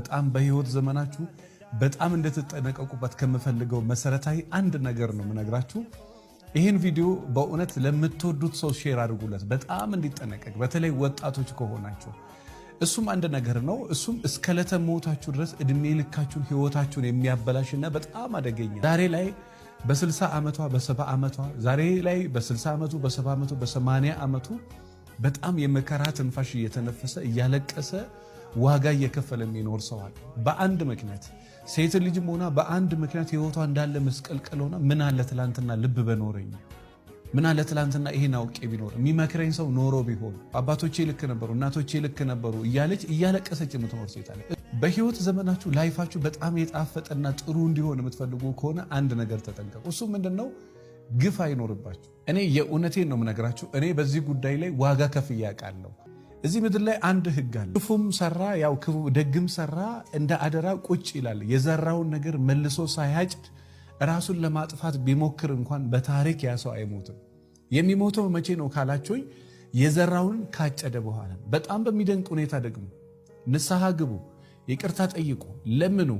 በጣም በህይወት ዘመናችሁ በጣም እንድትጠነቀቁበት ከምፈልገው መሰረታዊ አንድ ነገር ነው የምነግራችሁ። ይህን ቪዲዮ በእውነት ለምትወዱት ሰው share አድርጉለት፣ በጣም እንዲጠነቀቅ፣ በተለይ ወጣቶች ከሆናችሁ። እሱም አንድ ነገር ነው። እሱም እስከ ዕለተ ሞታችሁ ድረስ እድሜ ልካችሁን ህይወታችሁን የሚያበላሽና በጣም አደገኛ፣ ዛሬ ላይ በ60 ዓመቷ፣ በ70 ዓመቷ፣ ዛሬ ላይ በ60 ዓመቱ፣ በ70 ዓመቱ፣ በ80 ዓመቱ በጣም የመከራ ትንፋሽ እየተነፈሰ፣ እያለቀሰ፣ ዋጋ እየከፈለ የሚኖር ሰው አለ። በአንድ ምክንያት ሴት ልጅም ሆና በአንድ ምክንያት ህይወቷ እንዳለ መስቀልቀል ሆና፣ ምን አለ ትላንትና ልብ በኖረኝ፣ ምን አለ ትላንትና ይሄን አውቄ ቢኖር፣ የሚመክረኝ ሰው ኖሮ ቢሆን፣ አባቶቼ ልክ ነበሩ፣ እናቶቼ ልክ ነበሩ እያለች እያለቀሰች የምትኖር ሴት አለ። በህይወት ዘመናችሁ life ኣችሁ በጣም የጣፈጠና ጥሩ እንዲሆን የምትፈልጉ ከሆነ አንድ ነገር ተጠንቀቁ። እሱ ምንድነው? ግፍ አይኖርባችሁ። እኔ የእውነቴን ነው የምነግራችሁ። እኔ በዚህ ጉዳይ ላይ ዋጋ ከፍዬ አውቃለሁ። እዚህ ምድር ላይ አንድ ህግ አለ። ክፉም ሰራ ያው ክፉ፣ ደግም ሰራ እንደ አደራ ቁጭ ይላል። የዘራውን ነገር መልሶ ሳያጭድ ራሱን ለማጥፋት ቢሞክር እንኳን በታሪክ ያ ሰው አይሞትም። የሚሞተው መቼ ነው ካላችሁኝ፣ የዘራውን ካጨደ በኋላ። በጣም በሚደንቅ ሁኔታ ደግሞ ንስሐ ግቡ፣ ይቅርታ ጠይቁ፣ ለምኑ።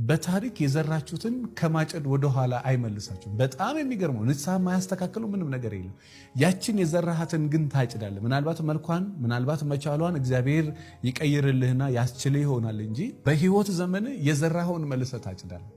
በታሪክ የዘራችሁትን ከማጨድ ወደኋላ አይመልሳችሁም። በጣም የሚገርመው ንስሐ የማያስተካክለው ምንም ነገር የለም። ያችን የዘራሃትን ግን ታጭዳለህ። ምናልባት መልኳን፣ ምናልባት መቻሏን እግዚአብሔር ይቀይርልህና ያስችልህ ይሆናል እንጂ በህይወት ዘመን የዘራኸውን መልሰህ ታጭዳለህ።